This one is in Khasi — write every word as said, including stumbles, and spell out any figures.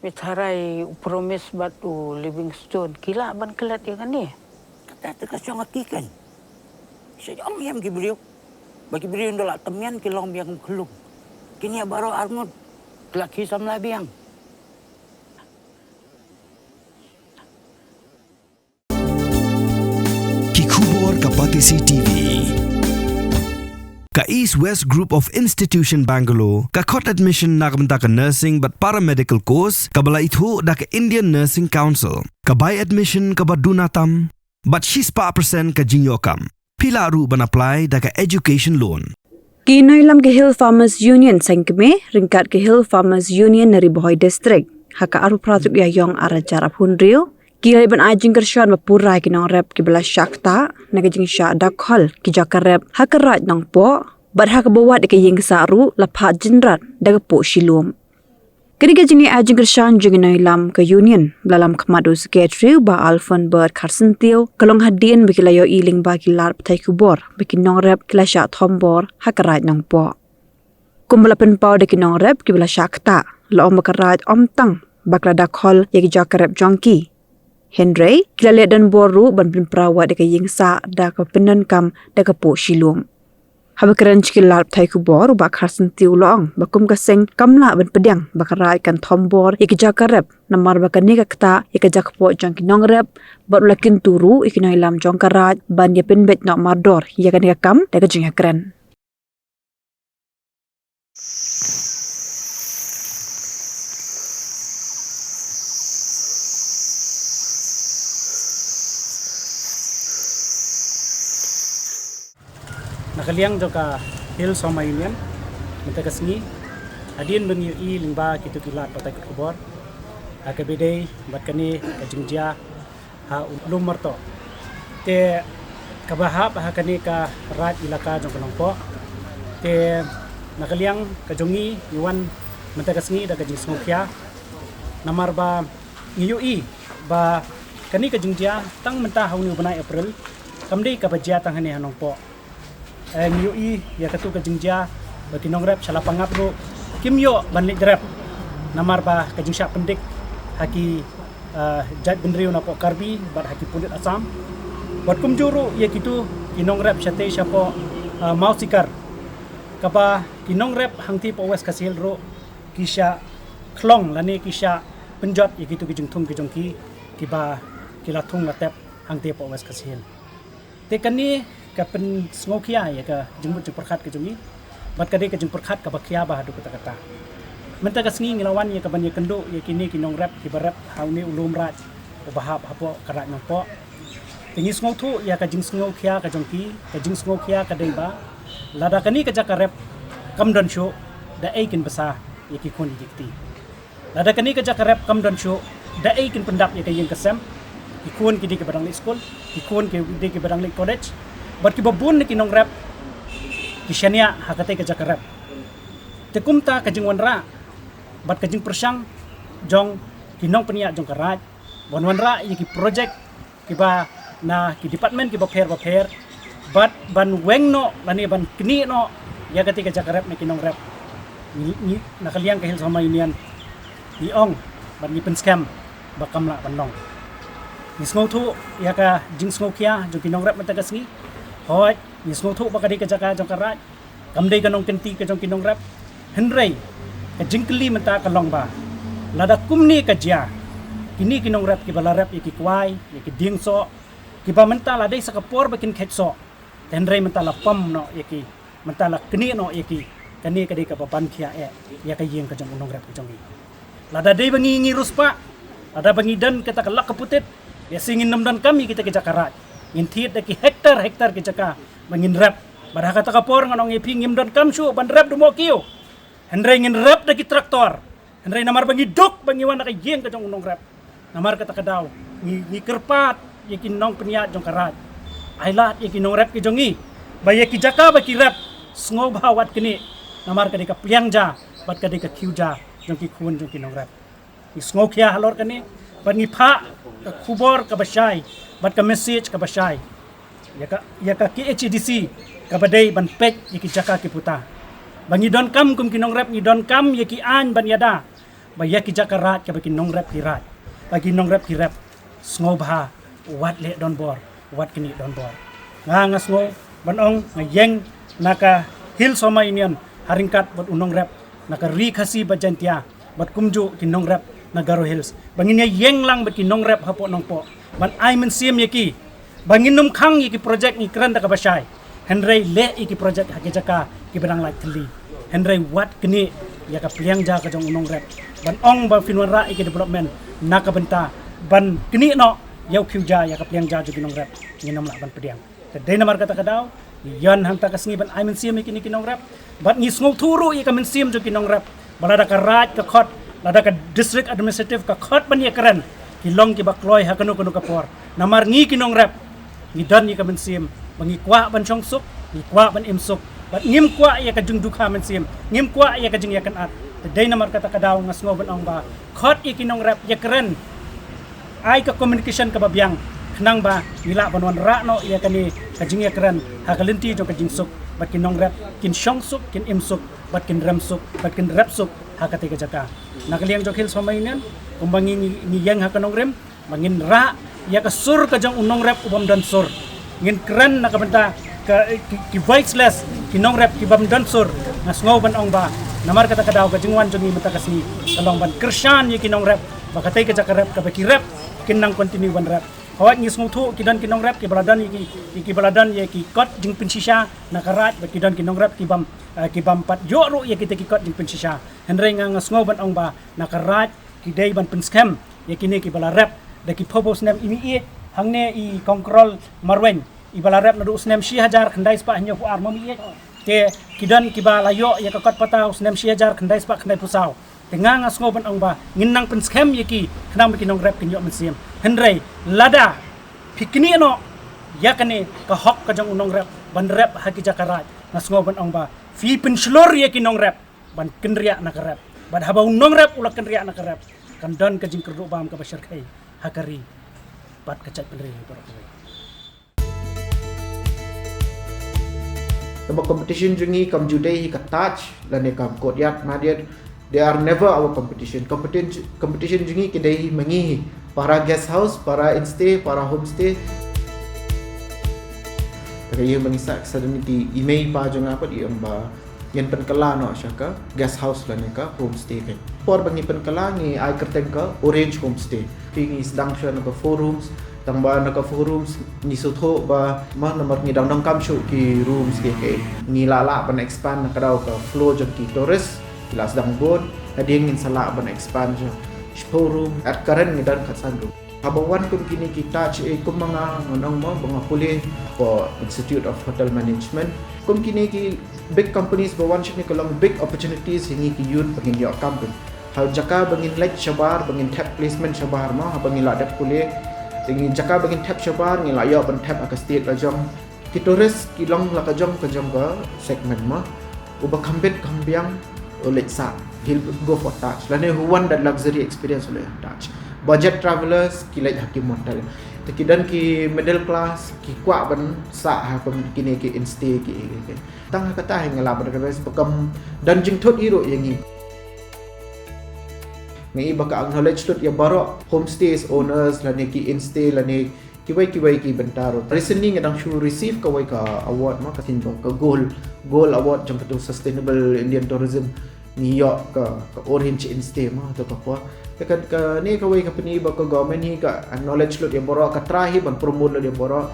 Peit harai u Promise bad u Livingstone ki lah ban klet ïa kane. Kata te ka shong ha ki kan. Sha ïam ïam ki briew. Ba ki briew nda la temian ki long biang kum khlung. Kine baroh arngut ki la ki samla biang. Ki khubor ka Batesi T V. Ka East West Group of Institution Bangalore ka khot admission na ka bynta ka nursing bad paramedical course kaba la ithuh da ka Indian Nursing Council. Ka bai admission kaba duna tam bad shispah percent ka jingïoh kam. Phi lah ruh ban apply da ka education loan. Ki nongïalam ka Hill Farmers Union seng kmie ryngkat ka Hill Farmers Union na Ri Bhoi District ha ka arphew phra tarik Ïaïong arhajar arphew hynriew ki la leit ban ai jingkyrshan ba pura ki nongrep kiba la shah ktah na ka jingshah da khol ki jaka rep ha ka Raid Nongpoh bad ha kaba wad ïa ka ïing sah ruh la phah jynrat da ka poh shilum. Kane ka jingïaid jingkyrshan jong ki nongïalam ka Union ba la lam khmat u Secretary Bah Alfon Bert Kharsyntiew ka long hadien ba ki la ïohi lyngba ki lad pathai khubor ba ki nongrep ki la shah thombor ha ka Raid Nongpoh. Kumba la pynpaw da ki nongrep kiba la shah ktah, la ong ba ka Raid ym tang ba ka la da khol ïa ki jaka rep jong ki, hynrei ki la leh donbor ruh ban pynpra wad ïa ka ïing sah da ka pyndonkam da ka poh shilum. Haba kren sha ki lad pathai khubor, u Bah Kharsyntiew u la ong ba kum ka seng kam lah ban pdiang ba ka Raid kan thombor ïa ki jaka rep namar ba kane ka ktah ïa ka jaka poh jong ki nongrep bad u la kyntu ruh ïa ki nongïalam jong ka Raid ban ïa pynbeit noh mardor ïa kane ka kam da ka jingïakren. Na ka liang jong ka Hill Farmers Union mynta ka sngi, hadien ba ngi ïohi lyngba kito ki lad pathai khubor ha kaba ïadei bad kane ka jingjia ha u Lum Martoh. Te kaba hap ha kane ka Raid Elaka jong ka Nongpoh. Te na ka liang ka jong ngi ngi wan mynta ka sngi da ka jingsngewkhia namar ba ngi ïohi ba kane ka jingjia tang mynta ha une u bnai April, kam dei kaba jia tang hangne ha Nongpoh. Eh, ngi ïohi ïa katu ka jingjia ba ki nongrep sha Lapangap ruh kim ïoh ban leit rep namar ba ka jingshah pyndik ha ki, eh, jaitbynriew napoh Karbi bad ha ki pulit Assam. Bad kumjuh ruh ïa kitu ki nongrep shatei shapoh, eh, Mawsikar, kaba ki nongrep hangtei poh West Khasi Hills ruh ki shah khlong lane ki shah pynjot ïa kitu ki jingthung ki jong ki, kiba ki la thung la tep hangtei poh West Khasi Hills. Te kane ka pynsngewkhia ïa ka jingmut jingpyrkhat ka jong ngi bad ka dei ka jingpyrkhat kaba khia bha haduh katta katta. Mynta ka sngi ngi la wan ïa ka ban ïakynduh ïa kine ki nongrep kiba rep ha une u lum raid uba hap hapoh ka Raid Nongpoh. Te ngi sngewthuh ïa ka jingsngewkhia ka jong ki, ka jingsngewkhia ka dei ba lada kane ka jaka rep kam don shuh, da ei kin bsa ïa ki khun ïa ki kti. Lada kane ka jaka rep kam don shuh, da ei kin pyndap ïa ka ïing ka sem. Ki khun ki dei kiba dang leit skul, ki khun ki dei kiba dang leit college, bad kiba bun na ki nongrep ki shaniah ha katei ka jaka rep. Te kumta ka jingwanrah bad ka jingpyrshang jong ki nongpynïaid jong ka Raid ban wanrah ïa ki projek kiba na ki department kiba pher ba pher bad ban weng noh lane ban knieh noh ïa katei ka jaka rep na ki nongrep. Ngi, ngi, na ka liang ka Hill Farmers Union ngi ong bad ngi pynskhem ba kam lah ban long. Ngi sngewthuh ïa ka jingsngewkhia jong ki nongrep mynta ka sngi. Hooid, ngi sngewthuh ba ka dei ka jaka jong ka Raid, kam dei ka nongkynti ka jong ki nongrep. Hynrei ka jingkylli mynta ka long ba lada kumne ka jia, kine ki nongrep kiba la rep ïa ki kwai, ïa ki dieng soh, kiba mynta la dei sa ka por ba kin kheit soh, te hynrei mynta la pom noh ïa ki, mynta la knieh noh ïa ki. Kane ka dei kaba ban khia eh ïa ka ïing ka jong u nongrep ka jong ngi. Lada dei ba ngi ngi riewspah, lada ba ngi don kata ka lak ka putit, lehse ngin nym donkam ïa kita ki jaka Raid. Ngin thied da ki hektar hektar ki jaka ba ngin rep. Bad ha kata ka por ngan ong ïa phi, ngim donkam shuh ban rep da u mohkiew, hynrei ngin rep da ki traktor. Hynrei namar ba ngi duk ba ngi wan na ka ïing ka jong u nongrep, namar kata ka daw ngi, ngi kyrpad ïa ki nongpynïaid jong ka Raid, ai lad ïa ki nongrep ki jong ngi ba ïa ki jaka ba ki rep, sngewbha wat knieh, namar ka dei ka pliang ja bad ka dei ka khiew ja jong ki khun jong ki nongrep. Ngi sngewkhia halor kane bad ngi phah ka khubor kaba shai bad ka message kaba shai ïa ka, ïa ka K H A D C kaba dei ban peit ïa ki jaka ki puta. Ba ngi donkam kum ki nongrep, ngi donkam ïa ki aiñ ban ïada. ba ïa ki jaka raid kaba ki nongrep ki raid, ba ki nongrep ki rep, sngewbha wat leh donbor, wat knieh donbor. Nga nga sngew ban ong nga ïeng na ka Hill Somma Union ha ryngkat bad u nongrep na ka Ri Khasi bad Jaintia bad kumjuh ki nongrep na Garo Hills ba ngin ïa ïeng lang bad ki nongrep hapoh Nongpoh ban ai mynsiem ïa ki ba ngin ym khang ïa ki projek ngi kren da kaba shai, hynrei leh ïa ki projek ha ki jaka kiba dang lait thylli. Hynrei wat knieh ïa ka pliang ja ka jong u nongrep ban ong ba phin wanrah ïa ki development na ka bynta ban knieh noh ïa u khiew ja ïa ka pliang ja jong ki nongrep. Ngin ym lah ban pdiang. Te dei namar kata ka daw ngi ïa hangta ka sngi ban ai mynsiem ïa kine ki nongrep bad ngi sngewthuh ruh ïa ka mynsiem jong ki nongrep ba lada ka raid ka khot, lada ka district administrative ka khot ban ïa kren, ki long kiba kloi ha kano kano ka por. Namar ngi ki nongrep ngi don ïa ka mynsiem ba ngi kwah ban shong suk, ngi kwah ban im suk, bad ngim kwah ïa ka jingdukha mynsiem, ngim kwah ïa ka jingïakynad. Te dei namar kata ka daw nga sngew ban ong ba khot ïa ki nongrep ïa kren, ai ka communication kaba biang khnang ba ngi lah ban wanrah noh ïa kane ka jingïakren ha ka lynti jong ka jingsuk bad ki nongrep kin shong suk, kin im suk, bad kin rem suk, bad kin rep suk ha katei ka jaka. Na ka liang jong Hill Somma Union kumba ngi ngi ïeng ha ka nongrim ba ngin rah ïa ka sur ka jong u nongrep u bym don sur. Ngin kren na ka bynta ka ki, ki voiceless, ki nongrep ki bym don sur. Nga sngew ban ong ba namar kata ka daw ka jingwan jong ngi mynta ka sngi ka long ban kyrshan ïa ki nongrep ba katei ka jaka rep kaba ki rep kin nang continue ban rep. Hooid ngi sngewthuh ki don ki nongrep kiba la don ïa ki, kiba la don ïa ki kot jingpynshisha na ka raid bad ki don ki nongrep ki bym, eh, ki bym pat ïoh ruh ïa kitei ki kot jingpynshisha. Hynrei nga nga sngew ban ong ba na ka raid ki dei ban pynskhem ïa kine kiba la rep da ki phew snem i miet. Hangne i Kong Krol Marwein iba la rep naduh u snem shi hajar khyndai spah hynñiew phew ar, mo miet. Te ki don kiba la ïoh ïa ka kot pata u snem shi hajar khyndai spah khyndai phew saw. Te nga nga sngew ban ong ba ngin nang pynskhem ïa ki khnang ba ki nongrep kin ïoh mynsiem. Hynrei lada phi knieh noh ïa kane ka hok ka jong u nongrep ban rep ha ki jaka raid, nga sngew ban ong ba phi pynshlur ïa ki nongrep ban kynriah na ka rep. Bad haba u nongrep u la kynriah na ka rep kan don ka jingkyrduh bam kaba shyrkhei ha ka ri bad ka jaitbynriew baroh kawei. Kaba competition jong ngi kam ju dei hi ka Taj lane ka Courtyard Marriott. They are never our competition. Competition, competition jong ngi ki dei hi ma ngi hi, para guest house, para instay, para homestay. Te ka ïing ba ngi sah ka sa don ki i mei i pa jong nga pat i ong ba ngin pynkylla noh sha ka guest house lane ka homestay. Ka por ba ngi pynkylla ngi ai kyrteng ka Orange Homestay. Phi ngi sdang sha na ka four rooms, tang ba na ka four rooms ngi sngewthuh ba ma namar ngi dang donkam shuh ki rooms ki, ki ngi lah lah ban expand na ka daw ka flow jong ki tourist ki la sdang bun. Hadien ngin sa lah ban expand sha shiphew room, at current ngi don khatsan room. Haba wan kum kine ki Taj, eh, kum ma nga ngan ong mo ba nga pule ko Institute of Hotel Management. Kum kine ki big companies ba wan shane ka long big opportunities ïa ngi ki youth ba ngin ïoh kam pyn. Ha jaka ba ngin leit shabar, ba ngin thep placement shabar mo, haba ngi la dep pule. Te ngi jaka ba ngin thep shabar, ngi la ïoh ban thep ha ka state la jong. Ki tourist ki long la ka jong ka jong ka segment mo. Uba kham bit kham biang u leit sah, he'll go for Taj. Lane who want that luxury experience u leit Taj. Budget travelers ki leit ha ki motel. Te ki don ki middle class ki kwah ban sah ha kum kine ki instay ki, ki, ki. Tang ha kata hi nga lah ban request ba kam don jingthut hi ruh ïa ngi. Nga i ba ka acknowledge lut ïa baroh homestays owners lane ki instay lane kiwei kiwei ki bynta ruh. Recently nga dang shu receive kawei ka award mo, ka sien ba ka gold, gold award jong katu Sustainable Indian Tourism. Ngi ïoh ka, ka Orange Instay mo, to ka por. Te ka, kane kawei ka pyni ba ka government hi ka acknowledge lut ïa baroh, ka try hi ban promote lut ïa baroh.